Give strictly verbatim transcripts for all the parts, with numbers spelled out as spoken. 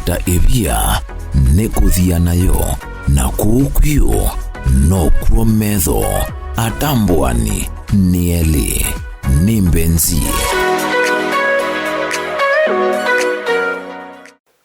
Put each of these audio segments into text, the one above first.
Ta ĩvia nĩ kũthia nayo, na kũu kwĩũ nokw'o metho atambũani nĩ elĩ. Nĩ Mbenzi.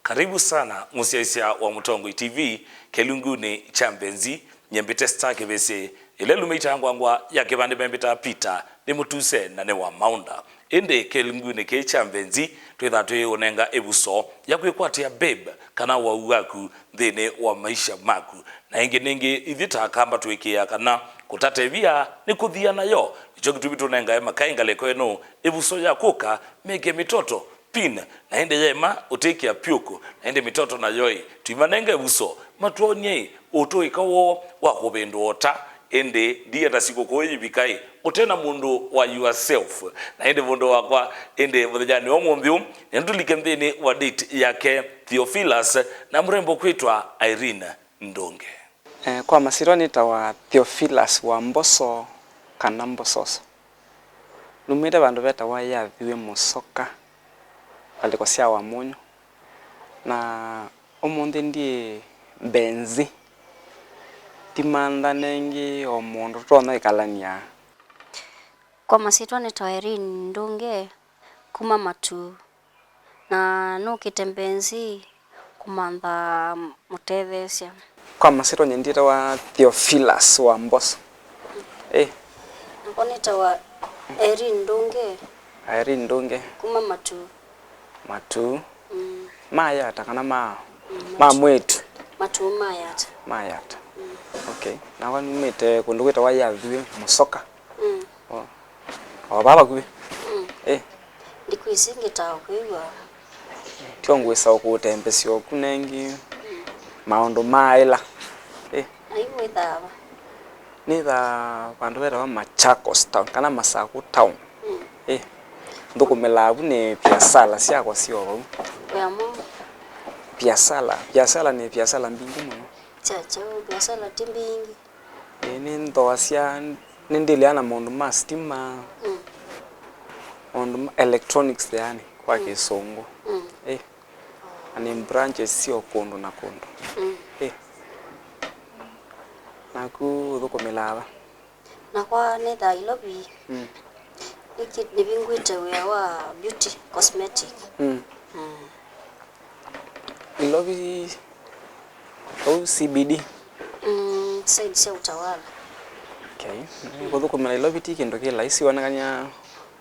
Karibu sana, mũsyaĩĩsya wa Mũtongoi T V, kĩlungunĩ kya Mbenzi. Nyie mbĩte Star Kĩvĩsĩ, ĩla ĩlũmĩte ngwangwa ya kĩvandĩ membĩtaa Peter, nĩ mũtuse na nĩ wa maũnda. Ĩndĩ kĩlungunĩ kĩĩ kya Mbenzi, twĩthaa twĩũnenga ĩvuso ya kwĩkwatĩa babe kana wau waku nthĩnĩ wa maisha maku. Na ĩngĩ nĩngĩ, ithyĩ ta Akamba twĩkĩĩa kana kũtata ĩvia nĩ kũthia nayo. Nĩkyo kĩtumi tũnengae makai ngalĩko ĩno ĩvuso ya kũka meke mĩtoto pin, na ĩndĩ yaema ũtĩkĩa pyũkũ, na ĩndĩ mĩtoto nayo-ĩ, tũimanenge ĩvuso, matwony'e-ĩ, ũtũĩka woo wa kũvĩndũa ũta, ĩndĩ ndienda sikũkũ yĩvika-ĩ, ũte na mũndũ wa yourself. Na ĩndĩ mũndũ wakwa, ĩndĩ mũthenyanĩ wa ũmũnthĩ ũũ, nĩtũlike nthĩnĩ wa date yake Theophilus na mũrembo kwĩtwa Irene Ndunge. Eh, kwa masyĩtwa nĩtawa Theophilus wa Mboso kana Mbososo. Numĩte vandũ vetawa Yathiwe Mũsoka, ngalĩko sya Wamunyu, na ũmũnthĩ ndiĩ Mbenzi. Ndimantha nengĩ o mũndũ tũtonya ĩkalany'a. Kwa masyĩtwa nĩtawa Irene Ndunge, kuma Matuu. Na nũkĩte Mbenzi kũmantha mũtetheesya. Kwa masyĩtwa nyie ndyĩtawa Theophilus wa Mboso. Ĩ. Nakwa nĩtawa Irene Ndunge. Irene Ndunge. Kuma Matuu. Matuu. Mm. Ma Yata kana ma, mm, ma Matuu. Mwĩtu? Matuu ma Yata. Ma Yata. Mm. Okay. Nakwa numĩte kũndũ kwĩtawa Yathiwe Mũsoka. Mm. O, o vaa vakuvĩ. Mm. Eh. Ndikwĩsĩ ngĩtaa kwĩw'a. Tyo ngwĩsa ũkũtembesya oku nengĩ. Mm. Maũndũ ma ĩla. Eh. Ai wĩthaa va? Nĩthaa vandũ vetawa Machakos Town, kana Masaku Town. Mm. Eh. Nthũkũmĩlaa vu nĩ biasala syakwa syo vau. Wĩa mwaũ? Biasala. Biasala nĩ biasala mbingĩ mũno. Kya kyaũ, biasala ti mbingĩ? Ĩĩ, nĩnthooasya, nĩndĩlĩaa na maũndũ ma sitima, mm, maũndũ ma electronics, yani, kwa, mm, Kĩsũngũ. Mm. Ĩĩ. Na nĩ branches syo kũndũ na kũndũ. Mm. Ĩĩ. Naku ũthũkũmĩlaa va? Nakwa nĩthaa Ilovi. Mm. Nĩki-, nĩvingũĩte wĩa wa beauty cosmetic. Mm. Mm. Ilovi, au C B D? Mm, side sya Utawala. Okay. Mm. Kũthũkũmĩla Ilovi ti kĩndũ kĩ laisi, wonekany'a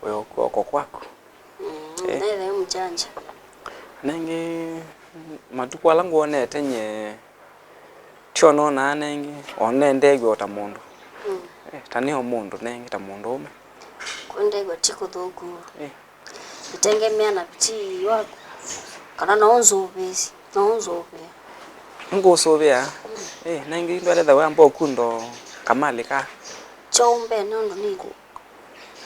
wĩ o kw'oko kwaku. Mm, eh, naĩthe mũjanja. Nengĩ matukũ ala ngwonete nye, tyo nonaa nengĩ, o nendeew'a o ta mũndũ. Mm. Eh, ta nĩ o mũndũ nengĩ, ta mũndũũme. Kwendeew'a ti kũthũku. Eh. Itengemea na vitii waku, kana no ũnzũvĩĩsye, no ũnzũvĩe. Ngũsũvĩa. Mm. Eh, nengĩ ndwelethaw'a amba ũkundo kamalĩ ka. Kyaũ mbee nĩ ũndũ nĩkĩ?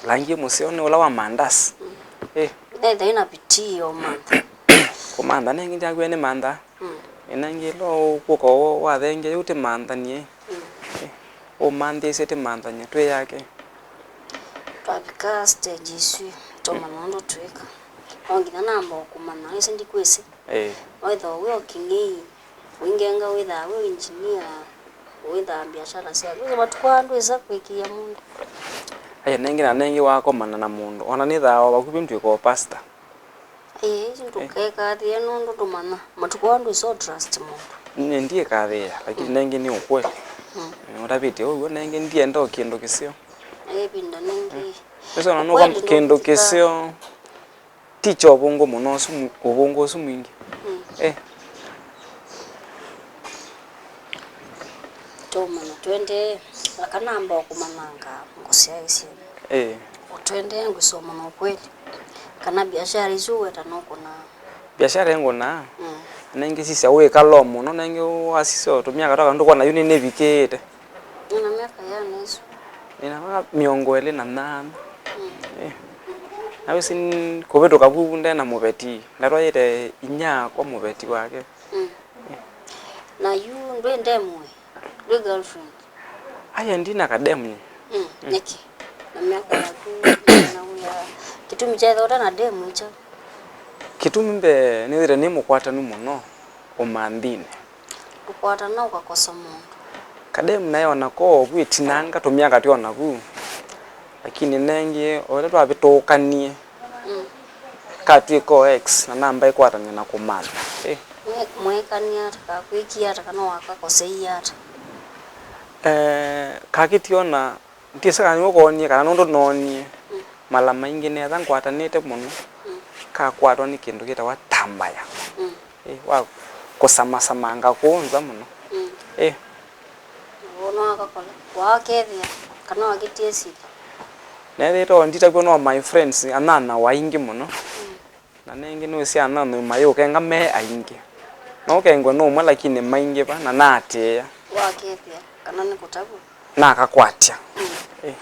Langi mũseo nĩ ũla wa mandasi. Mm. Eh. Nethĩwa ĩna vitii o mantha. Kũmantha nengĩ ndyakwie nĩ mantha. Mm. Ĩna ĩngĩ ĩla ũkũka wathengea yĩu tĩmanthanie. Mm. Eh, ũmanthĩsye tĩmanthanie twĩ yake. Twavika stage isu, tũmanya ũndũ twĩka. No nginya namba o kũmanya, ĩsu ndikwĩsĩ. Eh. Wĩthwa wĩ o kĩng'ei, ũingenga wĩthaa wĩ engineer, wĩthaa biashara syaku. Ĩsu matukũ aa ndwĩsa kũĩkĩĩa mũndũ. Aya nengĩ na nengĩ wakomana na mũndũ. Ona nĩthaa o vakuvĩ ndwĩka o pastor. Ĩĩ, ndũkekathĩe nũndũ ndũmanya. Matukũ aa ndwĩsa trust mũndũ. Nĩ ndiĩkathĩĩa, lakini, mm, nengĩ nĩ ũkweli. Mm. Eh, ũtavĩtye ũw'o, nengĩ ndienda o kĩndũ kĩseo. Ĩvinda nengĩ. Nĩsona nũka kĩndũ kĩseo. Ti kya ũvũngũ mũno ũsu mwi-, ũvũngũ ũsu mwingĩ. Mm. Eh. Tũmanya tũendee, aka namba o kũmanyanga ngũsyaĩĩsye. Ĩĩ. Tũendee ngwĩsoma na ũkweli. Kana biashara isu weta nũkũnaa? Biashara ĩngũnaa. Mm. Nengĩ sisya wĩkalo mũno, nengĩ wasisya ũtũmĩa katoka ndũkwona yu nĩnĩvikĩĩte. Wĩna myaka yĩana ĩsu? Nĩna mĩongo ĩlĩ na nana. Mm. Eh. Na wĩsĩ n-, kũvĩtũka vu nde na mũveti. Ndatwaĩte inyakwa mũveti wake. Mm. Na yu ndwĩ ndemũĩ? Ndwĩ girlfriend? Aya, ndina kademu nye. Mm, mm. Nĩkĩ? Na myaka yaku, na wĩa, kĩtumi kyaĩthwa ũte na demu nĩ kyaũ? Kĩtumi mbee, nĩthĩte nĩ mũkwatanu mũno. ũmanthinĩ. Ũkwatana ũkakosa mũndũ. Kademu naĩ o nako ovu ĩtinanga tũmyaka twĩ o navu. Lakini nengĩ, o ĩla twavĩtũũkanie, mm, katw'ĩka o ex, na namba ĩkwatany'a na kũmantha. Eh. Mwe-, mweekanie ata, kakwĩkie ata, kana wakakoseie ata? Eh, kakĩtiona, ndyĩsĩ kana nĩwe woonie, kana nũndũ noonie, mm, mala maingĩ neetha ngwatanĩte mũno, mm, kakwatwa nĩ kĩndũ kĩtawa tambaya. Mm. Eh, wa kũsamasamanga kũũ nza mũno. Mm. Eh. Wona wakakola, waakethĩa, kana wakĩtie sili? Neethĩĩtwe nditavw'a no my friends, anyanya o aingĩ mũno. Mm. Na nengĩ nĩwĩsĩ anyanya mayũkenga me aingĩ. No ũkengwe nĩ ũmwe, lakini maingĩva na naatĩĩa. Wakethĩa kana nĩ kũtavw'a? Nakakwatya. Mm. Eh.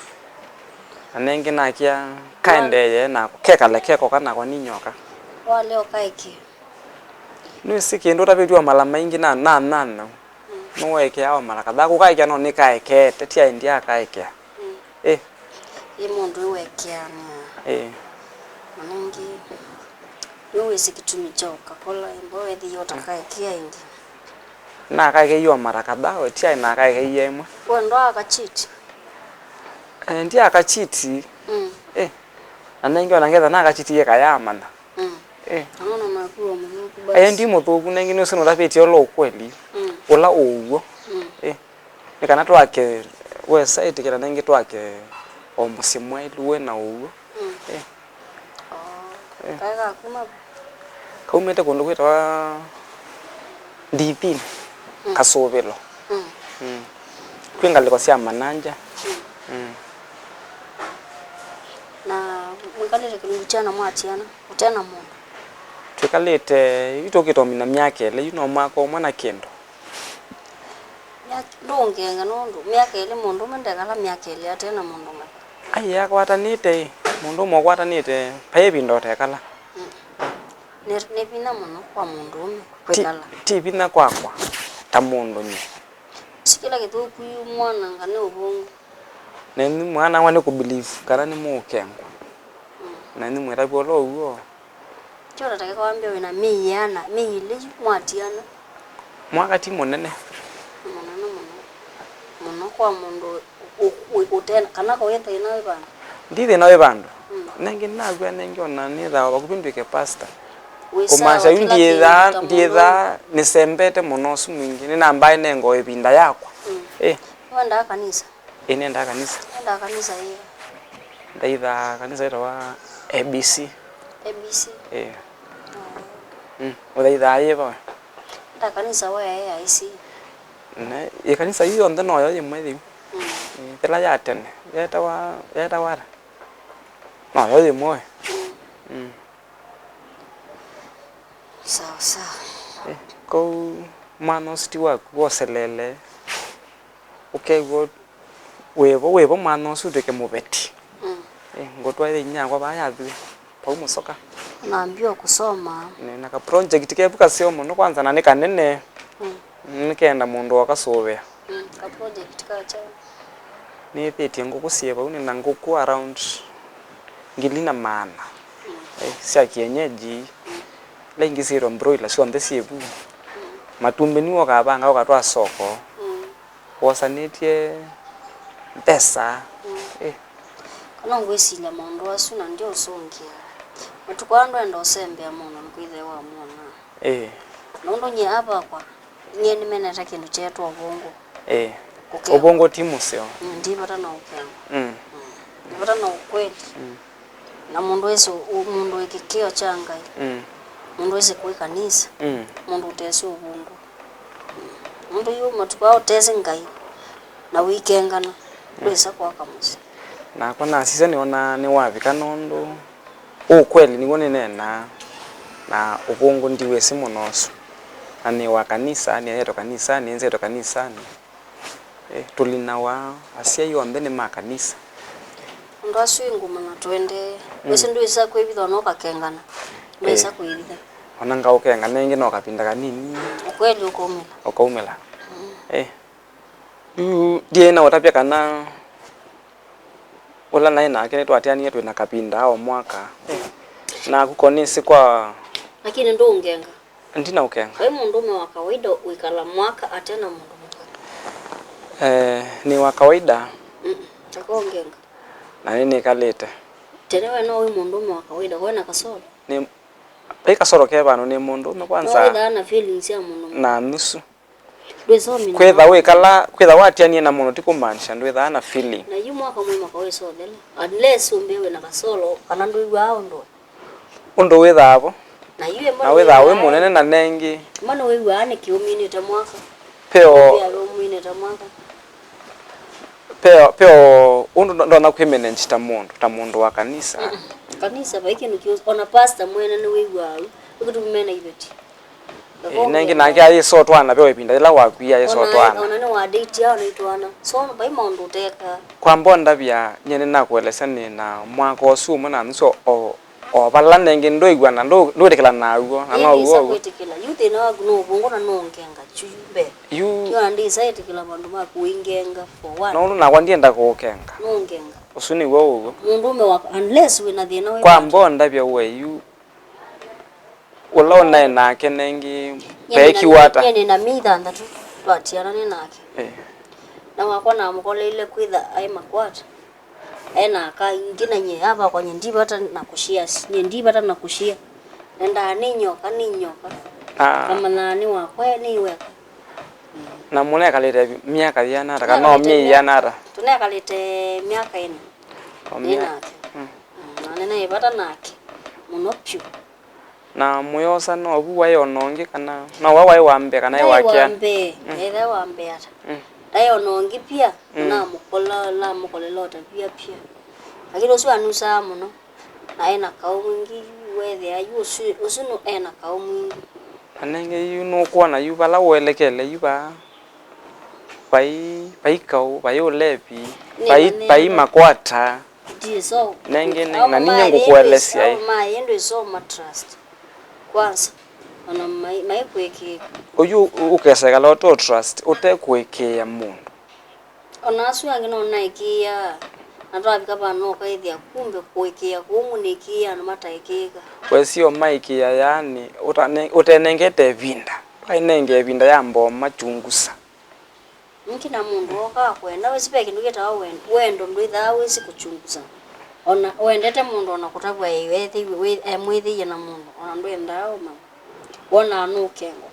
Na nengĩ nakĩa kaendeeye nako, kekale kekoka nakwa ninyoka. Walea ũkaekea? Nĩwĩsĩ kĩndũ ũtavĩtw'e o mala maingĩ na, na, na, na. Mm. Nũwekeaa o mala kadhaa. Kũkaekea no nĩkaekeete, ti aĩ ndyakaekea. Mm. Eh. Ĩ mũndũ ĩwekeanĩa. Eh. Na ningĩ, nĩwĩsĩ kĩtumi kya ũkakola, ĩmbo wethĩie ũtakaekea ĩngĩ. Nakaekeie o mara kadhaa, we ti aĩ nakaekeie ĩmwe. We ndwaakachiti? Eh, ndyakachiti. Mm. Eh. Na nengĩ ona ngetha nakachitie kayamanya. Mm. Eh. Kana ona naku o mũthũku basi. Eh, ndi mũthũku, nengĩ nĩũsĩ nũtavĩtye ũla ũkweli. Mm. Ũla ũw'o. Mm. Eh. Nĩ kana twake, wesa ĩtĩkĩla nengĩ twake o mũsyĩ mwaĩlu wĩ na ũw'o. Mm. Eh. Oh. Eh. Kaĩ kakuma? Kaumĩte kũndũ kwĩtawa Ndithini, mm, Kasũvĩlo. Mm. Mm. Kwĩ ngalĩko sya Mananja. Mm. Mm. Na mwĩkalĩte kĩlungu kyana mwatiana, ũte na mũndũ? Twĩkalĩte, yu tũkĩte ũmina myaka ĩlĩ, yu no mwaka ũmwe na kĩndũ. Myaka, ndũngenga nũndũ myaka ĩlĩ mũndũũme ndekala myaka ĩlĩ ate na mũndũũme. Ai, akwatanĩte ĩ, mũndũũme ũkwatanĩte, vai ĩvinda ũtekala. Mm. Nĩ, nĩ vinya mũno kwa mũndũũme kwĩkala. Ti, ti vinya kwakwa, ta mũndũ nyie. Ti kĩla kĩthũku yu mwananga nĩ ũvũngũ. Na inyu mwanangwa nĩ kũbelieve kana nĩmũũkengwa. Mm. Na inyu mwĩtavw'a ũla ũw'o. Kyo tatake kwambia wĩna mĩĩ ĩana, mĩĩ ĩlĩ yu mwatiana. Mwaka ti mũnene. Mũnene mũno. Mũno kwa mũndũ ũ-, ũ-, ũte-, kana ko wĩ thĩna wĩ vandũ? Ndi thĩna wĩ vandũ. Mm. Nengĩ naw'a nengĩ ona nĩthaa vakuvĩ ndw'ĩke pastor. Wĩ sawa, kũmaasya yu kĩla kĩndũ ndiĩthaa, ta mũndũ ndiĩthaa nĩsembete mũno ũsu mwingĩ. Nĩnambae nengo ĩvinda yakwa. Mm. Eh. Nĩwendaa kanisa? Ĩĩ, nĩendaa kanisa. Nĩendaa kanisa yĩva? Ndaithaa kanisa yĩtawa A B C. A B C? Ĩĩ. Oh. Mm, ũthaithaa yĩva we? Nda kanisa wa A I C. Ne, ĩ kanisa yu yonthe noyo yĩmwe yĩu. Mm. Ĩĩ, yĩla ya tene, yetawa, yetawa ata? Noyo yĩmwe we? Mm. Mm. Sawa sawa. Eh, kwoou mwana ũsu ti waku woseleele, ũkew'a wĩvo, wĩvo mwana ũsu ũtw'ĩke mũveti. Mm. Eh, ngũtwaĩe inyia yakwa vaa yathw'e, vau mũsoka. Nambie kũsoma. Nĩ na ka project kevu kaseo mũno kwanza na nĩ kanene. Mm. Nĩkenda mũndũ ũkasũvĩa. Mm, ka project ka kyaũ? Nĩthĩtye ngũkũ syĩ vau, nĩ na ngũkũ around ngili na maana, mm, eh, sya kienyeji. Mm. Ila ingĩ syĩtwa broiler, syonthe syĩ vu. Mm. Matumbĩ nĩw'o ũkavanga ũkatwaa soko. Mm. Wosanĩtye mbesa. Mm. Eh. Kana ngwĩsilya maũndũ asu na ndiũsũngĩa. Matukũ aa ndwenda ũsembea mũno nĩkwĩthĩwa wamwona. Eh. Nũndũ nyie avakwa, nyie nĩmenete kĩndũ kyeetwa ũvũngũ. Eh. Kũkengwa. Ũvũngũ ti mũseo. Mm, ndivata na ũkengwa. Mm. Mm. Ndivata na ũkweli. Mm. Na mũndũ wĩsĩ ũ-, mũndũ wĩ kĩkĩo kya Ngai. Mm. Mũndũ wĩsĩ kwĩ kanisa. Mm. Mũndũ ũtesĩ ũvũngũ. Mm. Mũndũ yu matukũ aa ũtesĩ Ngai na ũikengana, mm, ndwĩsa kwaka mũsyĩ. Nakwa nasisya nĩonaa nĩwavika nũndũ Ũkweli nĩw'o nĩneenaa, na ũvũngũ ndiwĩsĩ mũno ũsu. Na nĩ wa kanisa, nĩaetwe kanisanĩ, nĩnzĩtwe kanisanĩ. Eh, tũlinawa, asyai onthe nĩ ma kanisa. Andũ asu ĩ ngũmana tũendee. Mm. Wĩsĩ ndwĩsa kwĩvitha ona ũkakengana. Ndwĩsa, eh, kwĩvitha. Ona ngaũkenga nengĩ no kavinda kanini. Ũkweli ũkaumĩla. Ũkaumĩla. Mm. Eh. Yu ndiĩ na ũtavya kana ũla naĩ nake nĩtwatĩanie twĩ na kavinda o mwaka. Naku ko nĩsĩ kwa. Lakini ndũngenga. Ndina ũkenga. Vai mũndũũme wa kawaida wĩkala mwaka ate na mũndũ mũka? Eh, nĩ wa kawaida. Mm, taka ũngenga. Na nĩnĩkalĩte. Tene we no wĩ mũndũũme wa kawaida, we na kasoro? Nĩ, vai kasoro ke vandũ, nĩ mũndũũme kwanza. No wĩthaa na feelings ya mũndũ mũka? Na nusu. Ndwĩsomina. Kwĩtha wĩkala, kwĩtha watianie na mũndũ ti kũmaanisha ndwĩthaa na feeling. Na yu mwaka mũima kawĩsothela. Unless ũmbĩe wĩ na kasoro, kana ndwĩw'aa ũndũ. Ũndũ wĩthaa vo. Na yu ĩmwe na wĩthaa wĩ nĩwĩw'aa mũnene na nengĩ. Ĩmwe nĩwĩw'aa nĩkĩ ũminĩte mwaka. Peo. Ũmbĩa we ũminĩte mwaka. Peo, peo, ũndũ ndo-, ndonya kwĩmanage ta mũndũ, ta mũndũ wa kanisa. Mm-mm. Kanisa, vai kĩndũ kĩu, ona pastor mwene nĩwĩw'aa u. Ũkĩtumi mena iveti. Eh, nengĩ nake ayĩsa ũtwaana ve ĩvinda yĩla wakwia ayĩsa ũtwaana. Ona nĩ wa date anaitwaana. So, vai maũndũ ũtekaa. Kwa mbondavya, nyie nĩnakũelesya nĩ na mwaka ũsu ũmwe na nusu o, o vala nengĩ ndũĩw'a na ndũ-, ndwĩtĩkĩla naw'o, na no w'o. Kwĩtĩkĩla. Yu thĩna waku no ũvũngũ na no ngenga. Yu mbee. Yu. Yu andĩsa ĩtĩkĩla vandũ maku ũingenga for what? Nũndũ nakwa ndienda kũũkenga. No ngenga. Ũsu nĩw'o ũw'o. Mũndũũme wa, unless wĩ na thĩna wĩ. Kwa mbondavya we yu. Ũla ũnaĩ nake nengĩ. Nyie nĩ na, peekiwa ata? Nyie nĩ na myei thanthatũ twatianane nake. Eh. Na wakwa namũkoleile kwĩtha aĩ makwata. E na aka aingĩ na nyie avakwa nyie ndivata na kũshia, nyie ndivata na kũshia. Nendaa nĩ nyoka, nĩ nyoka. Ah. Kamanyaa nĩ wakwa, nĩ weka. Na mũnekalĩte myaka yĩana ata, kana o myei yĩana ata? Tũnekalĩte myaka ĩna. O nĩ myaka. Nake. Mm. Mm, na nĩnaĩ vata nake mũno vyũ. Na mũyosa novu waĩ ona ũngĩ, kana no wa waĩ wa mbee, kana ĩ wa kĩana? Ndaĩ wa mbee, mm, ethĩwa wa mbee ata. Mm. Ndaĩ ona ũngĩ pia, mm, namũkola, namũkolela ũtavia pia. Lakini ũsu anusaa mũno, na ena kaũ mwingĩ, yu weethĩa yu ũsu, ũsu nũ ena kaũ mwingĩ. Na nengĩ yu nũkwona yu vala ũelekele yu vaa, vai, vai kaũ, vai ũlevi, vai, vai makwata. Ndiĩ so. Nengĩ, nengĩ, na ninyie ngũkũelesya ĩ. Maĩ ndwĩ so ma trust. Kwanza, ona mai, mai kwĩkĩĩka. Ũyu ũkesekala ũte trust, ũte kũĩkĩĩa mũndũ. Ona asu angĩ no naĩkĩĩaa, na twavika vandũ ũkaĩthĩa kumbe kũĩkĩĩa kũu mũnĩkĩĩe andũ mataĩkĩĩka. Wesio maĩkĩĩa yaani, ũtane-, ũtenengete ĩvinda. Twainenge ĩvinda ya mboma chunguza. Nĩkĩ na mũndũ ookaa kwenda, wĩsĩ ve kĩndũ kĩtawa wendo, wendo ndwĩthaa wĩsĩ kũchunguza. Ona wendete mũndũ ona kũtavw'a ĩĩ wethĩiwe, wĩ, emwĩthĩie na mũndũ, ona ndwendaa ũmanya. Wonaa nũkengwa.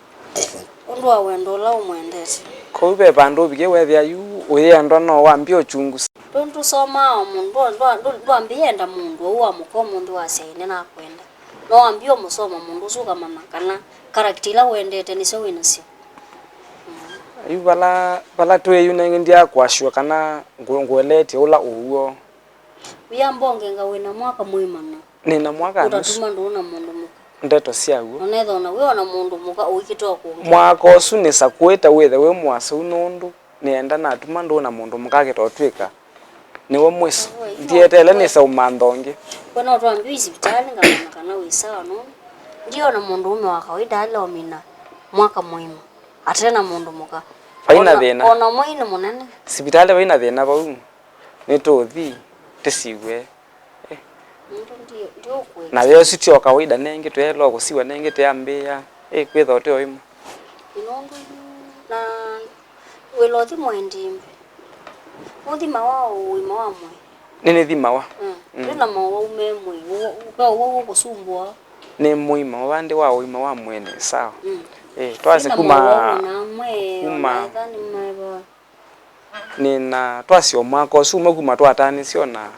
Ũndũ wa wendo ũla ũmwendete. Kwoou ve vandũ ũvikie weethĩa yu ũyĩendwa no wambie ũchunguza. Ndũ-, ndũsomaa o mũndũ, ndũ-, ndũ-, ndũ-, ndwambĩĩa enda mũndũ ũu wa mũka ũmũnthĩ wasya ĩĩ nĩnakwenda. No wambie ũmũsoma mũndũ ũsu ũkamanya kana character ila wendete nĩsyo wĩ nasyo. Yu vala, vala twĩ yu nengĩ ndyakwashiwa kana ngũ-, ngũeleetye ũla ũw'o. Wĩamba ũngenga wĩ na mwaka mũima na. Nĩ na mwaka na nusu. Ũtatuma ndũũ na mũndũ mũka. Ndeto syaw'o. Onethwa ona wĩ ona mũndũ mũka ũikĩte o kũngĩ. Mwaka ũsu nĩsakũĩte wĩthe wĩ mũaseu nũndũ nĩenda natuma ndũũ na mũndũ mũka akĩta ũtw'ĩka nĩwe mwĩso. Ndietele nĩsa ũmantha ũngĩ. We no twambie sivitalĩ ngamanya kana wĩ sawa nũndũ ndiona mũndũũme wa kawaida ala ũmina mwaka mũima ate na mũndũ mũka. Vai na thĩna. Ona, ona mwei nĩ mũnene. Sivitalĩ vai na thĩna vau. Nĩtũũthi tĩsiw'e. Eh. Nũndũ ndi-, ndiũkwĩta. Na wĩa ũsu ti o kawaida nengĩ, tweelwa kũsiwa nengĩ tĩambĩĩa. Eh, kwĩtha ũte o ĩmwe. Nũndũ yu na wĩla ũthi mwendi mbe. Ũthimawa ũima wa mwĩĩ. Nĩnĩthimawa. Mm. Mm. Ndwĩ na mowau me mwĩĩ. Ũka ũwau ũkũsumbũa. Nĩ mũima, ũvandĩ wa ũima wa mwĩĩ nĩ sawa. Mm. Eh, twasye kuma, kuma. Nĩ na twasya o mwaka ũsu ũmwe kuma twataanĩsye o na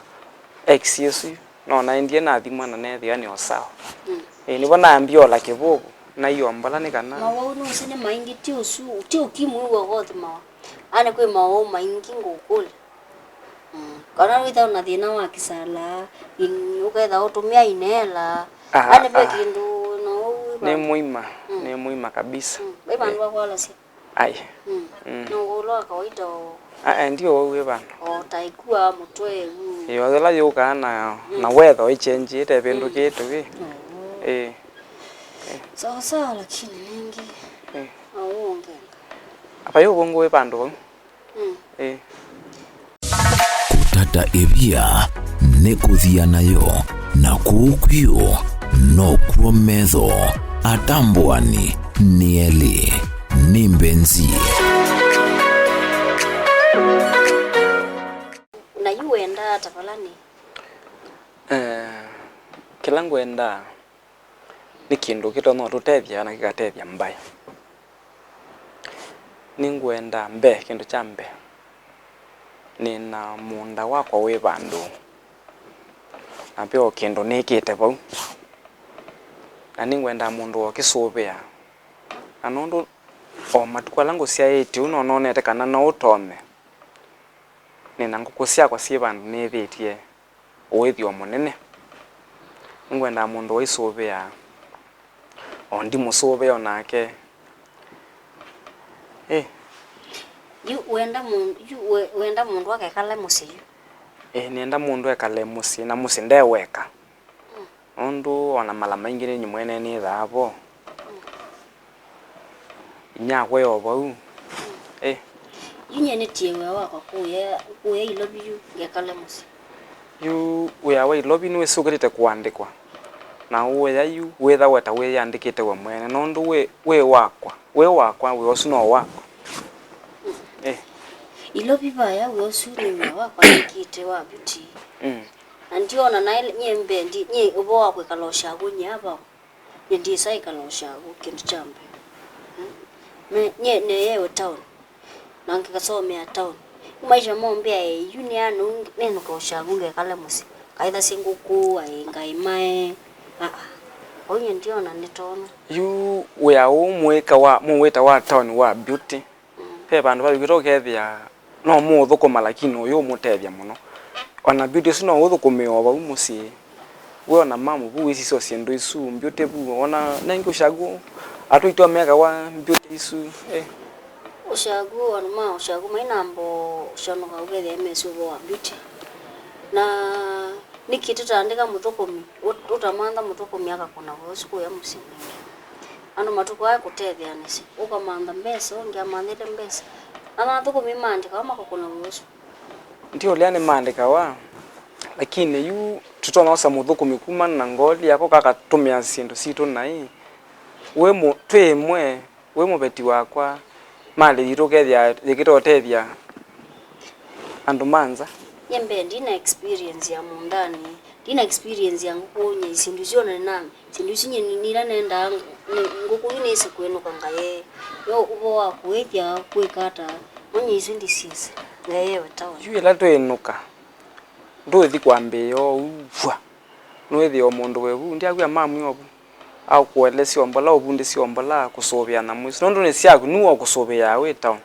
ex ĩsu, no naendie nathimwa na neethĩa nĩ o sawa. Mm. Ĩĩ, nĩvo naambie ola kĩvũvũ, naiombala nĩ kana. Mawau nũsĩ nĩ maingĩ, ti ũsu, ti ũkimwi w'o ũkothimawa. Ani kwĩ mawau maingĩ ngũkũlya. Mm. Kana wĩthĩwa na thĩna wa kĩsala, in-, ũkethĩa ũtũmĩa inhaler. Aha, ani ve kĩndũ no. Nĩ mũima, mm, nĩ mũima kabisa. Mm. Vai vandũ va kwalasya. Ai. Mm. Mm. No ũla wa kawaida o. Ah, eh, ndio wau wĩ vandũ. O ta ĩkua mũtwe yu. Ĩyo yĩla yũkaa na, mm, na weather ĩchenjĩte ĩvĩndũkĩte wĩ. Mm. Ĩĩ. Sawa sawa, lakini ningĩ. Ĩĩ. No ũngenga. Apa yũ vũngũ wĩ vandũ vau. Mm. Ĩĩ. Kũtata ĩvia nĩ kũthia nayo, na kũu kwio nokw'o metho. Atambuani nĩ elĩ, nĩ mbenzi. Na yu wendaa ata vala nĩ? Eh, kĩla ngwendaa nĩ kĩndũ kĩtonya ũtũtethya na kĩkatethya mbaĩ. Nĩngwenda mbee, kĩndũ kya mbee, nĩ na mũũnda wakwa wĩ vandũ, na ve o kĩndũ nĩkĩte vau, na nĩngwenda mũndũ o kĩsũvĩa. Na nũndũ o matukũ ala ngũsyaĩte ũu, no nonete kana no ũtonye. Nĩ na ngũkũ syakwa syĩ vandũ nĩĩthĩtye ũĩthyo mũnene. Nĩngwendaa mũndũ waisũvĩaa, o ndimũsũvĩa o nake. Ĩ. Yu wenda mũndũ, yu we-, wenda mũndũ akekale mũsyĩ yu? Ĩ, nĩenda mũndũ ekale mũsyĩ, na mũsyĩ nde weka. Mm. Nũndũ o na mala maingĩ nĩ nyie mwene nĩthaa vo. Mm. Inyakwa e o vau. Mm. Ĩ. Yu nyie nĩtie wĩa wakwa kũya, kũya Ilovi yu ngekale mũsyĩ. Yu wĩa wa Ilovi nĩwĩsũkĩlĩte kũandĩkwa. Na ũya yu wĩthawa ta wĩyandĩkĩte we mwene, nũndũ wĩ, wĩ wakwa. Wĩ wakwa, wĩa ũsu no wakwa. Mm. Ĩ. Ilovi vaya wĩa ũsu nĩ wĩa wakwa nĩkĩte wa Beauty. Mm. Na ndiona naĩ nyie mbendi, nyie ũvoo wa kwĩkala ũshagũ nyie avau. Nyie ndĩsa ĩkala ũshagũ kĩndũ kya mbee. Mm. Me, nyie neewe town. Na ngĩkasomea town. Yu maisha mombĩa ĩ, yu nĩ anu nenũka ũshagũ ngekale mũsyĩ. Kaĩthasye ngũkũ, aĩ, ngaĩmae. Aa. Ũu nyie ndiona nĩtonya. Yu wĩa ũũ mũĩka wa, mũwĩta wa town wa Beauty. Mm. Ve vandũ vavĩkĩte ũkethĩa no mũũthũkũma, lakini ũyũ ũmũtethya mũno. Ona Beauty ũsu no ũthũkũmĩe o vau mũsyĩ. We ona mamu vu wĩsisya syĩndũ isu, Beauty vu, ona nengĩ ũshagũ, atwaitwa mekawa Beauty isu, eh. Ũshagũ, andũ ma ũshagũ mainamba ũsyonoka ũkethĩa mesĩ ũvoo wa Beauty. Na nĩkĩ tũtaandĩka mũthũkũmi, ũt-, ũtamantha mũthũkũmi akakũna wĩa ũsu kũya mũsyĩ mwingĩ? Andũ matukũ aya kũtetheanĩsya, ũkamantha mbesa, ũngĩ amanthe mbesa. Na athũkũmi maandĩkawa makakũna wĩa ũsu. Ndiũlea nĩmaandĩkawa, lakini yu tũtonya kwosa mũthũkũmi kumana na ngoli yako kakatũmĩa syĩndũ sitũ naĩ. Wĩ mũ-, twĩ ĩmwe, wĩ mũveti wakwa, malĩ yitũ ũkethĩa yĩkĩte ũtethya andũ ma nza. Nyie mbee ndina experience ya mũũndanĩ, ndina experience ya ngũkũ, nyie syĩndũ isu ona nĩna, syĩndũ isu nyie nĩ-, nĩla nendaa ngũ-, nĩ-, ngũkũ yu nĩsĩ kwĩnũka ngaye. Yo ũvoo wa kũĩthya kwĩka ata, no nyie isu ndisyĩsĩ, ngaye we town. Yu ĩla twĩnũka, ndũĩthi kwambĩĩa oou vwa. Nũĩthĩe o mũndũ wĩ vu, ndyakwĩa mamwĩ o vu. Akũelesya o mbola, ũvundĩsye o mbola, kũsũvĩa nyamũ isu. Nũndũ nĩ syaku, nue ũkũsũvĩaa wĩ town.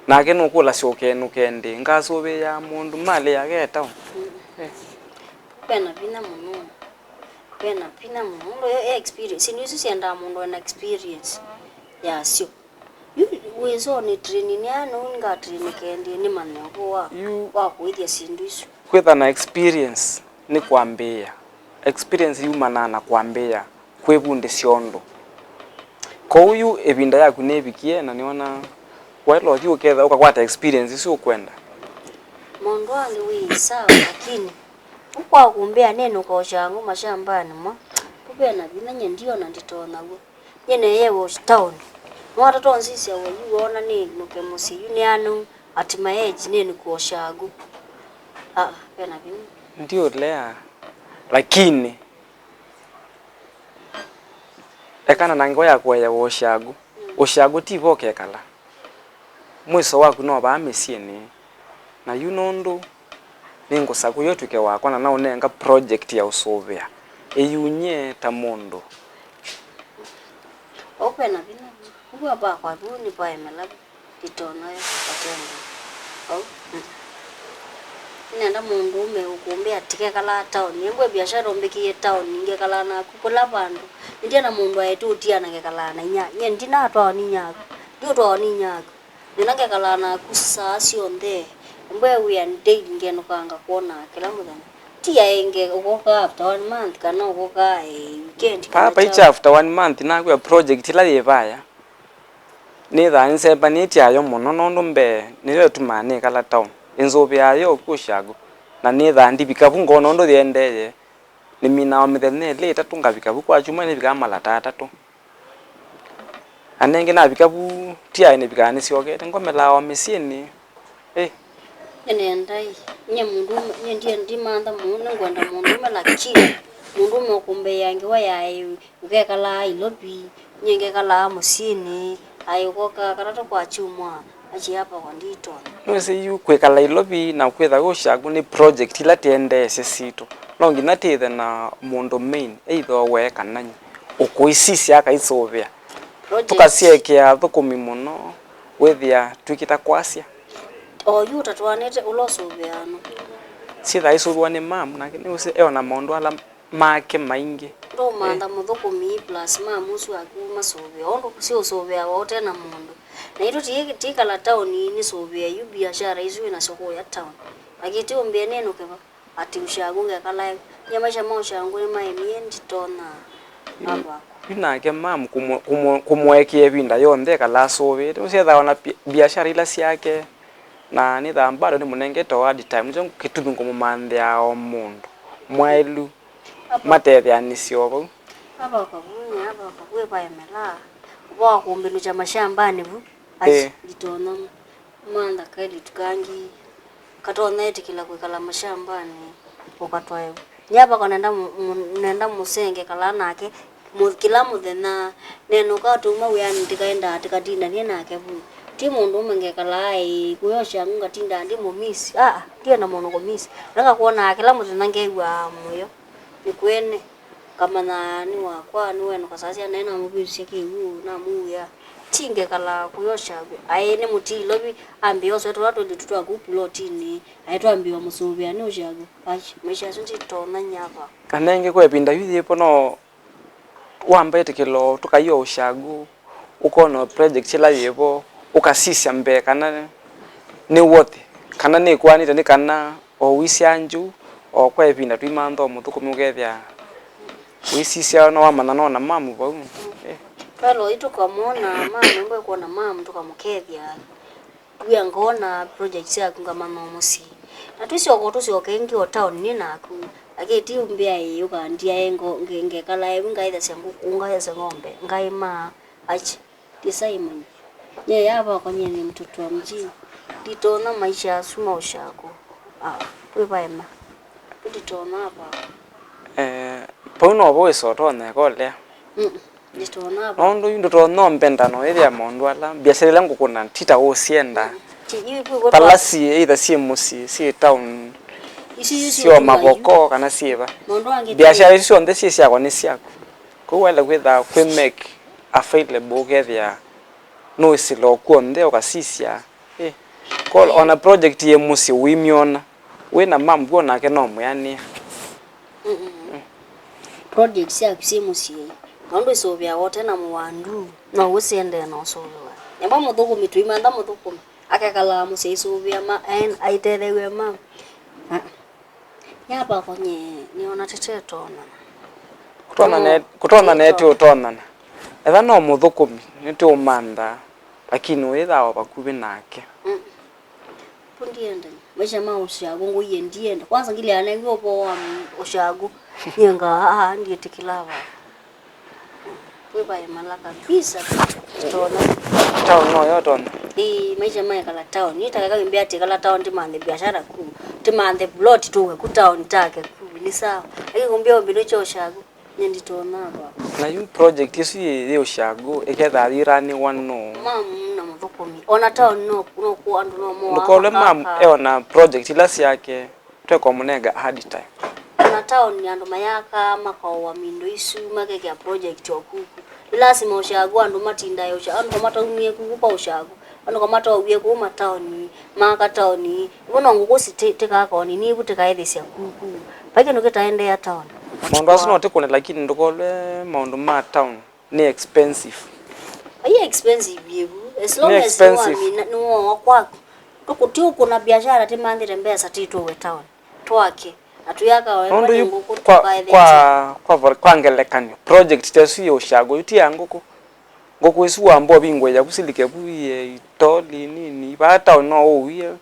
Nake nũkũlasya ũkenũke ĩndĩĩ, ngasũvĩaa mũndũ malĩ yake e town? Eh. Ve na vinya mũno. Ve na vinya mũno. Nũndũ yo, yo experience. Syĩndũ isu syendaa mũndũ ena experience yasyo. Yu wĩsĩ o nĩ training aa nũu ngatrainĩke ĩndĩĩ nĩmanye ũvoo wa, yu wa kũĩthya syĩndũ isu. Kwĩtha na experience nĩ kwambĩĩa. Experience yumanaa na kwambĩĩa kwĩvundĩsya ũndũ. Kwoou yu ĩvinda yaku nĩvikie na nĩona waĩle ũthi ũketha ũkakwata experience isu ũkwenda. Maũndũ angĩ wĩ sawa, lakini ũkwa kũmbĩa nĩnũka ũshangu mashambanĩ mwa, kũvena vinya nyie ndiona ndĩtonya w'o. Nyie neewe town. Nĩwatata ũnsisya we yu woona nĩnũke mũsyĩ yu nĩ anu at my age nĩnũke ũshagu. Aa, vena vinya. Ndiũlea, lakini ekana na ngewa ya kũeawa ũshagu. Mm. Ũshagu ti vo ũkekala. Mwĩso waku no vaa mĩsyĩnĩ. Na yu nũndũ nĩngũsakũa ũtw'ĩke wakwa na naũnenga project ya ũsũvĩa ĩyunyie ta mũndũ. Ũu ve na vinya. Ũu vakwa vu nĩvaemela nditonya yo katende. Ũu. Mm. Nĩnenda mũndũũme ũkũmbĩa tikekalaa taoni. Ĩngwe biashara ũmbĩkĩie taoni, ngekalaa naku kũla vandũ. Nĩndiana mũndũ aĩtũ ũtiana ngekalaa na inya. Nyie ndinatwawa ni nyaku. Ndiũtwawa ni nyaku. Nĩna ngekalaa naku saa syonthe. Mbwe wĩa daily ngenũkanga kwona kĩla mũthenya. Ti aenge ũkoka after one month kana ũkoka, eh, weekend kana. Papa, icha after one month nakwĩa project ĩla yĩ vaya. Nĩthaa nĩsembanĩtye ayo mũno nũndũ mbee nĩyo ĩtumaa nĩkala town. Ĩnzũvĩaa yo ũkw'ũ shago. Na nĩthaa ndivika vu ngona ũndũ yĩendee. Nĩminaa o mĩthenya ĩlĩ ĩtatũ ngavika vu kwa kyumwa nĩvikaa mala ta atatũ. Na nengĩ navika vu, ti aĩ nĩvikaa nĩsyokete, ngomelaa o mĩsyĩnĩ. Ĩ. Nĩnenda ĩ, nyie mũndũũme, nyie ndie ndimantha mũno, nĩngwenda mũndũũme, lakini mũndũũme ũkũmbeea ngewa ya aĩ ũkekalaa Nairobi, nyie ngekalaa mũsyĩnĩ, aĩ ũkoka katatũ kwa kyumwa, akyia apa kwa nditonya. Nĩwĩsĩ yu kwĩkala Nairobi na kwĩtha wĩ ũshagu nĩ project ila tĩendeesye sitũ. No nginya tĩthe na mũndũ main, either we kana nyie, ũkũisisya akaisũvĩa. Project. Tũkasyekea athũkũmi mũno, wĩthĩa twĩkĩta kwasya. O yu ũtatwanĩte ũla ũsũvĩaa nũ? Syĩthaa isũvĩwa nĩ mam, nake nĩwĩsĩ eona maũndũ ala make maingĩ. Ndũmantha. Eh. Mũthũkũmi plus mam ũsu aku masũvĩa, ũndũ siũsũvĩawa ũte na mũndũ. Na itũ ti-, tikala taoni nĩsũvĩe yu biashara isu wĩnasyo kũya taoni. Lakini ti ũmbĩe nĩnũke va. Ati ũshagu ngekalae. Nye maisha ma ũshagu nĩmaemie, nditonya. Mm. Ava. Yu nake mam kũmũ-, kũmũ-, kũmũekea ĩvinda yonthe ekala asũvĩte. Ũsyethaa ona pi-, biashara ila syake, na nĩthaa bado nĩmũnengete o hard time. Nĩkyo kĩtumi ngũmũmanthĩa o mũndũ mwaĩlu. Ava. Matetheanĩsye o vau. Ava kavu, ava kavu, ĩvaemela. Ũvoo wa kũmbĩnũkya mashambanĩ vu. Ai, eh. Nditonya. Mantha kaĩlĩtu kangĩ katonya ĩtĩkĩla kwĩkala mashambanĩ, ũkatwae vu. Nyie vakwa nenda mũ-, mũ-, nenda mũsenge kalaa nake mũ-, kĩla mũthenya. Nenũka tũuma wĩanĩ tĩkaendaa tĩkatindanie nake vu. Ti mũndũũme ngekalaa ĩĩ kũyosha ngũ ngatindaa ndimũmisi. Aa, ndienda mũndũ kũmisi. Nakakwonaa kĩla mũthenya ngew'aa mũyo. Nĩkwene, ngamanya nĩ wakwa, nĩwenũkasasya naĩ namũvĩtũsya kĩw'ũ, namũwĩa, ti ngekala kũyosha aĩ nĩ mũtilo vi, ambĩa oswe tũla twĩlĩtu twaku pulotinĩ, aĩ twambĩwa mũsũvĩa nĩ ũshagu. Ai, maisha asu nditonya nyava. Kana ĩngĩ kwa ĩvinda yu yĩvo no wamba ĩtĩkĩlo tũkaiya ũshagu. Ũkona project ĩla yĩvo, ũkasisya mbee kana nĩ worth, kana nĩkũanĩte, nĩ kana o ũisya nju, o kwa ĩvinda tũimantha o mũthũkũmi ũkethĩa ũisisya no wamanya no na mamu vau. Eh. Twaloi tũkamwona mamu, ĩmwe kwona mamu tũkamũkethya. Wĩa ngona project syaku ngamanya o mũsyĩ. Na tũisyoka tũsyoke ĩngĩ o town nĩ naku. Akĩti ũmbĩa ĩĩ ũkandia e ngo-, nge-, ngekala evu ngaĩthasya ngũkũ, ngaĩthasya ng'ombe, ngaĩma. Achi, ndisai manya. Nye ya vakwa nye nĩ mtoto wa mjini. Nditonya maisha asu ma ũshago. Ah, kwĩ vaema. Nditonya hapa. Eh, vau novo wĩsa ũtonya ĩkolea. Mm, nditonya hapa. Nũndũ yu ndũtonya ũmbenda no ĩthĩa maũndũ ala, biashara ila ngũkũna, ti ta ũsyenda. Mm. Ti, yu, yu, yu, vala syĩ, either syĩ mũsyĩ, syĩ town, isu, isu, syo mavoko, kana syĩ va. Maũndũ angĩ biashara isu syonthe syĩ syakwa nĩ syaku. Kwoou waĩle kwĩtha kwĩ make available ũkethĩa nũĩsĩla o kw'onthe ũkasisya. Eh. Ko-, ona project yĩ mũsyĩ ũimyona, wĩ na mam w'o nake no mwĩanĩa. Mm-mm. Project syaku syĩ mũsyĩ, nũndũ ĩsũvĩawa ũte na mũwandu, no ũsyendee na ũsũvĩwa. Nyambo mũthũkũmi tũimantha mũthũkũmi, akekalaa mũsyĩ aisũvĩa ma, aen-, aitetheew'e ma. Ah. Nyavakwa nye nĩona tĩtetonyana. Kũtonyana, kũtonyana ĩtĩ ũtonyana. Etha no mũthũkũmi, nĩtũũmantha, lakini ũyĩthawa vakuvĩ nake. Mm. Pu ndienda. Maisha ma ũshago ngũie ndienda. Kwanza ngilea naiwe ũvoo wa m-, ũshago. Nyenga, aa, ndiĩtĩkĩlaa va. Kwĩ vaemala kabisa. Tona. Town no yo tona. Ĩĩ, maisha maekala town. Nĩ takeka wĩmbĩa atĩ kala town timanthe biashara ku. Timanthe plot tuwe ku town take ku. Ni sawa. Lakini kumbia ũmbĩnũkya ũshago. Nye nditonya va. Na yu project ĩsu yĩ, yĩ ũshago, ĩkethaa yĩranĩwa nũ? Mamu na mũthũkũmi. Ona town no, no ku andũ no moa. Ndũkolwe mamu eona project ila syake. Twekũmũnenga hard time. Ona taoni andũ mayakaa, makaũa mindo isu, makekĩa project o kuku. Nĩ lasima ũshagu andũ matindae ũsha-, andũ kamataumie kuku kwa ũshagu. Andũ kamataũie kũu mataoni, maaka taoni. Ivo no ngũkũ siti-, tikakoni, nivu tikaĩthĩsya kuku. Vai kĩndũ kĩtaendeea taoni. Maũndũ asu no tĩkũne, lakini ndũkolwe maũndũ ma town. Nĩ expensive. Ai expensive yĩvu. As long as nĩ expensive. Nĩwamina, nĩwooa kwaku. Tũkũ-, ti ũkũna biashara, timanthĩte mbesa titũwe town. Twake. Na tuyaka wega. Nũndũ yu ngũkũ kwa, tũkaethete. Kwa, kwa, kwa ngelekany'o, project ta ĩsu yĩ ũshago, yu ti ya ngũkũ. Ngũkũ ĩsu wamba ũvingũe yaku silike vu iye itoli nini. Vaa town no ũuie.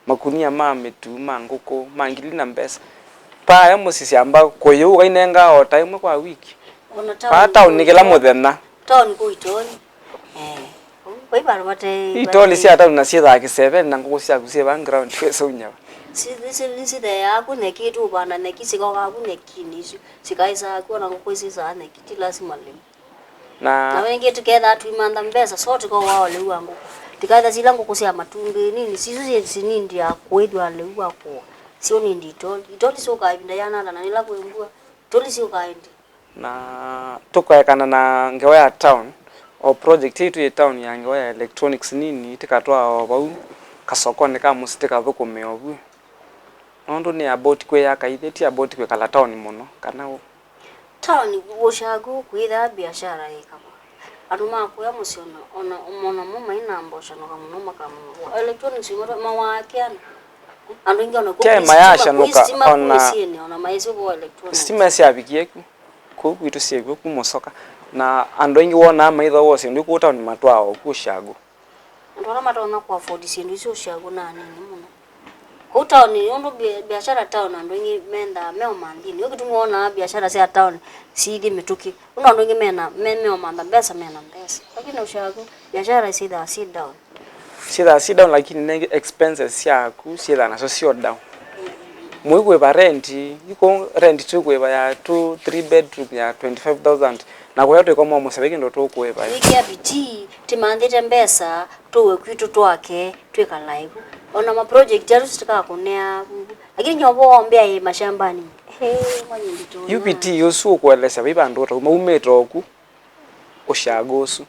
Makunia ma mĩtu ma ngũkũ ma ngili na mbesa. Paaya mũsyĩ syamba kũyĩu ũkainengaa o ta ĩmwe kwa wiki. Ona paa town nĩ kĩla mũthenya. Town kũu itoonyi. Eh, vai vandũ vate itoli sya town na syĩthaa kĩsevenĩ na ngũkũ syaku syĩ va ground kwĩsa ũnyava. Nĩsitheeaa ku nyeki, tũũvanda nyeki, sikokaa ku nyekinĩ isu, sikaĩsaa ku, ona ngũkũ isu isaa nyeki, ti lasima lĩu. Na na wĩngĩ tũkethaa tũimantha mbesa, so tũkowaa ũlĩu wa ngũkũ. Tũkaetha sila ngũkũ sya matumbĩ nini, sisu syĩ sinindi ya kũĩthwa ũlĩu wa kũa. Syo nindi itoli. Itoli syũkaa ĩvinda yĩana ata, na nĩla kwĩ mbua, itoli syũkaa ĩndĩ. Na tũkaekana na ngewa ya town, o project ĩitũ yĩ town ya ngewa ya electronics nini, tĩkatwaa o vau kasokonĩ ka mũsyĩ tĩkathũkũmĩa o vu. Nũndũ nĩ about kwĩyaka ithyĩ, ti about kwĩkala town mũno, kana ũ- Town ũshaku kwĩthaa biashara yĩkavwa. Andũ ma kũya mũsyĩ ona, ona, ona mo mai na mbocanũka mũno makamũvũa. Electronics matwa-, mawaa kĩana. Andũ aingĩ ona kũ Kyaĩ kũi stima, mayashanũka kũi stima ona kũi syĩnĩ, ona maisĩ ũvũa electronics. Stima syavikie ku. Kũu kwitũ syĩkw'o ku Mũsoka. Na andũ aingĩ wonaa maitho wosĩ ndwĩ kũu town matwaa o ku ũshaku. Andũ ala matonya kũ afford syĩndũ isu ũshaku na anini mũno. Kũu town, nũndũ bia-, biashara town andũ aingĩ mendaa me ũmanthini. Nĩkyo kĩtumi wonaa biashara sya town syĩthi mĩtũkĩ. Nũndũ andũ aingĩ mena, me, me ũmantha mbesa, mena mbesa. Lakini ũshaku, biashara syĩthaa syĩ down. Syĩthaa syĩ down, lakini nengĩ expenses syaku syĩthaa nasyo syo down. Mũikũĩva rent, iko rent twĩkũĩva ya two, three bedroom ya twenty-five thousand, na kũya twĩkoma mũseve kĩndũ tũkũĩva. Ĩkĩa bidii, tĩmanthĩte mbesa, tũwe kwitũ twake, twĩkalae vu. Ona ma project atu tũtikakũnea vu. Lakini nyovo ombea ĩ mashambani. Hey, mwanyi nditũ. U P T ũsu ũkũelesya vai vandũ ũtau maumĩte oku. Ũshago ũsu.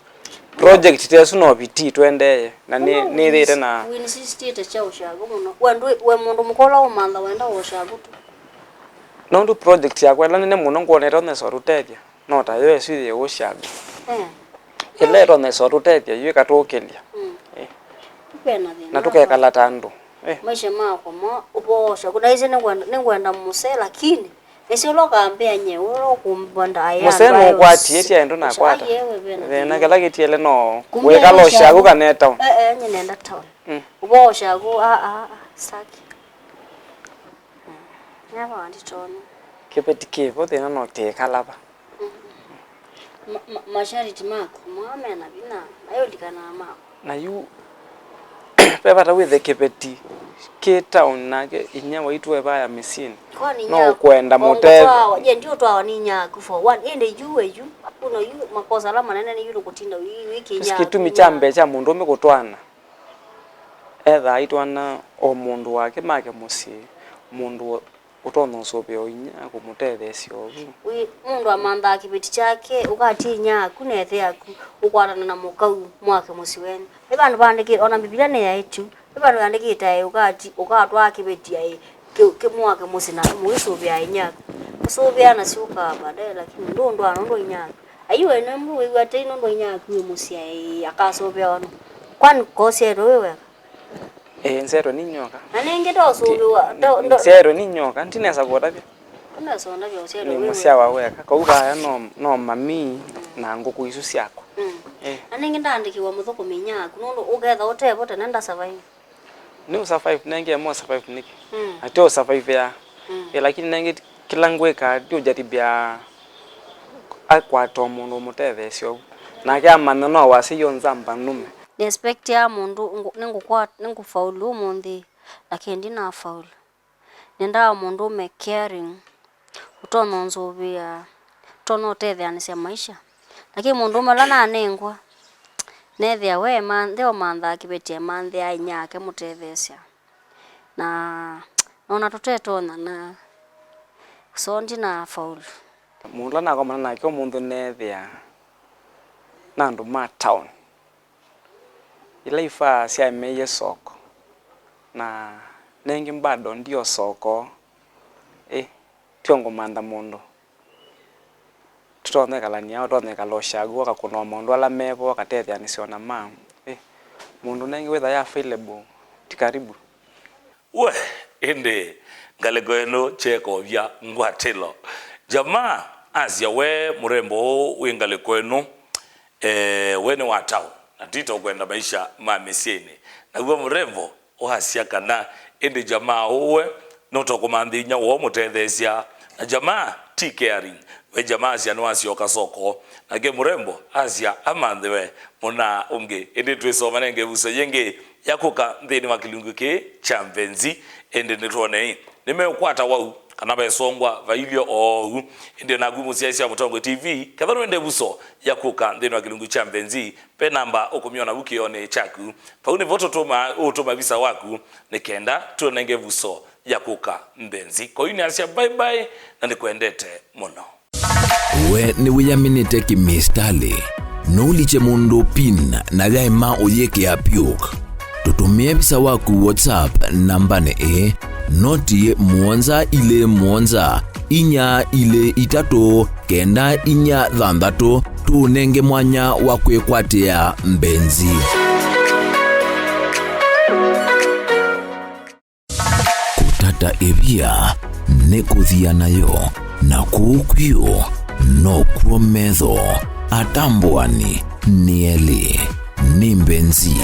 Project ta ĩsu no vitii twendeeye, na nĩ, nĩthĩĩte na. Wĩnsistĩte kya ũshago mũno. We ndwĩ, we mũndũ mũka ũla ũmantha wenda ũshago tu. Nũndũ project yakwa ĩla nene mũno ngwonete ũnesa ũtũtethya, no ta yo ĩsu yĩ ũshago. Eh. Ĩla ĩtonesa ũtũtethya, yu ĩkatũkĩlya. Mm. Eh. Kwĩna thĩna. Na tũkekala ta andũ. Eh. Maisha makwa mo, ũvoo ũshago. Na ĩsĩ nĩngwenda, nĩngwenda mũsee, lakini Ĩsĩ ũla ũkambĩa nye, ũla ũkũmba ndaĩa. Mũsee nũkwatie, ĩtia ĩndũ nakwata. Aye, we vena thĩna. Thĩna kĩla kĩtiele no wĩkala ũshaku kana e town. Eh, eh, nye nenda town. Mm. Ũvoo ũshaku, ah, ah, ah, saki. Mm. Nyava wanditonya. Kĩveti kĩvo, thĩna no tĩkalava. Mm. Ma, ma, mashariti maku, mwa mena vinya, mayũlikanaa maku. Na yu, ve vata wĩthe kĩveti kĩ town nake inyia waitũ e vaya mĩsyĩnĩ. Kwani no inyia ũkwenda mũtethya. Ye ndiũtwawa nĩ inyia aku for one. Ĩndĩ yu we yu. Kuno yu makosa ala manene nĩ yu nũkũtinda wĩ, wĩ kĩinya. Kĩtumi kya mbee kya mũndũũme kũtwaana. Ethaa aitwaana o mũndũ wake make mũsyĩ. Mũndũ ũtonya ũsũvĩa o inyia kũmũtetheesya ovu. Wĩ mũndũ amanthaa kĩveti kyake, ũkatie inyia aku na ĩthe yaku, ũkwatana na mũkau mwake mũsyĩ wenyu. Nĩ vandũ vaandĩkĩtwe, ona Mbivilia nĩyaĩtye, nĩ vandũ yandĩkĩte aĩ, ũkati-, ũkatwaa kĩveti aĩ, kĩ-, kĩmwake mũsyĩ na mũisũvĩa inyia aku. Kũsũvĩa nasyo ũkaa baadaye, lakini ndũndwaa nũndũ wa inyia aku. Ayu ene mbu wĩw'a tei nũndũ wa inyia aku wĩ mũsyĩ aĩ, akasũvĩa ono. Kwani kosyaĩtwe wĩ weka? Ĩĩ, nzetwe nĩ nyoka. Na nĩngĩ ndosuviwa, ndo, ndo, nzetwe nĩ nyoka, ndinesa kũtavya. Ndinesa ũndavya ũsyetwe. Nĩ mũsyawa weka. Kau vaya no, no mami na ngũkũ isu syakwa. Mm. Ĩĩ. Na nĩngĩ ndaandĩkĩwa mũthũkũmi inyia aku, nũndũ ũketha ũtevo tene nda survive. Nĩ ũ survive, nengĩ ema ũ survive nĩkĩ? Mm. Na ti ũ survive ya. Mm. Ĩĩ, lakini nengĩ kĩla ngwĩka, ti ũjaribia akwata o mũndũ ũmũtetheesya ũu. Nake amanya no wasya yo nzamba nũme. Nĩ expectia mũndũ ngũ-, nĩngũkwa-, nĩngũfaulu ũmũnthĩ, lakini ndinafaulu. Nĩendaa mũndũũme caring, ũtonya ũnzũvĩa, ũtonya ũtetheanĩsya maisha. Lakini mũndũũme ũla nanengwa, neethĩa we ma-, ndeũmanthaa kĩveti, emanthĩaa inyia ake mũtetheesya. Na noona tũtetonyana, so ndinafaulu. Mũndũ ũla nakomana nake ũmũnthĩ neethĩa na andũ ma town. Ila ifaa syaemeie soko, na nengĩ bado ndio soko, ĩ, tio ngũmantha mũndũ. Tũtonya ĩkalania, ũtonya ĩkala ũshagu, akakũnwa maũndũ ala mevo, akatetheanĩsya ona ma, ĩ, mũndũ nengĩ wĩtha ya available, ti karibu. We, ĩndĩ ngalĩko ĩno kyekovya ngwatĩlo. Jamaa asya, we mũrembo ũũ wĩ ngalĩko ĩno, eh, we nĩ wa town, na tito kwenda maisha ma mĩsyĩnĩ. Naw'o mũrembo wasya kana ĩndĩ jamaa ũũ we no tokũmanthĩnya woo mũtetheesya, na jamaa ti caring, Benjamin asya nĩwasyoka soko, nake mũrembo asya amanthe we mũna ũngĩ. Ĩndĩ twĩsoma nenge ĩvuso yĩngĩ ya kũka nthĩnĩ wa kĩlungu kĩĩ kya Mbenzi. Ĩndĩ nĩtwonei nĩmeũkwata wau kana vesongwa vailye oou. Ĩndĩ naku mũsyaĩĩsya Mũtongoi T V, ketha nĩwenda ĩvuso ya kũka nthĩnĩ wa kĩlungu kya Mbenzi, ve namba ũkũmyona vu kĩonĩ kyaku. Vau nĩvo tũtũma ũtũma visa waku nĩ kenda tũnenge ĩvuso ya kũka Mbenzi. Kwa hiyo nĩasya bye bye na nĩkwendete mũno. We nĩwĩyaminĩte kĩmĩsitalĩ? Nũlikye mũndũ pin na yaĩma ũyĩkĩa PUK. Tũtũmĩe visa waku WhatsApp nambanĩ ĩĩ, noti mũonza ilĩ mũonza inya ilĩ itatũ kenda inya thanthatũ, tũũnenge mwanya wa kwĩkwatĩa Mbenzi. Kũtata ĩvia nĩ kũthia nayo, na kũu kwĩũ nokw'o metho atambũani nĩ elĩ. Nĩ Mbenzi.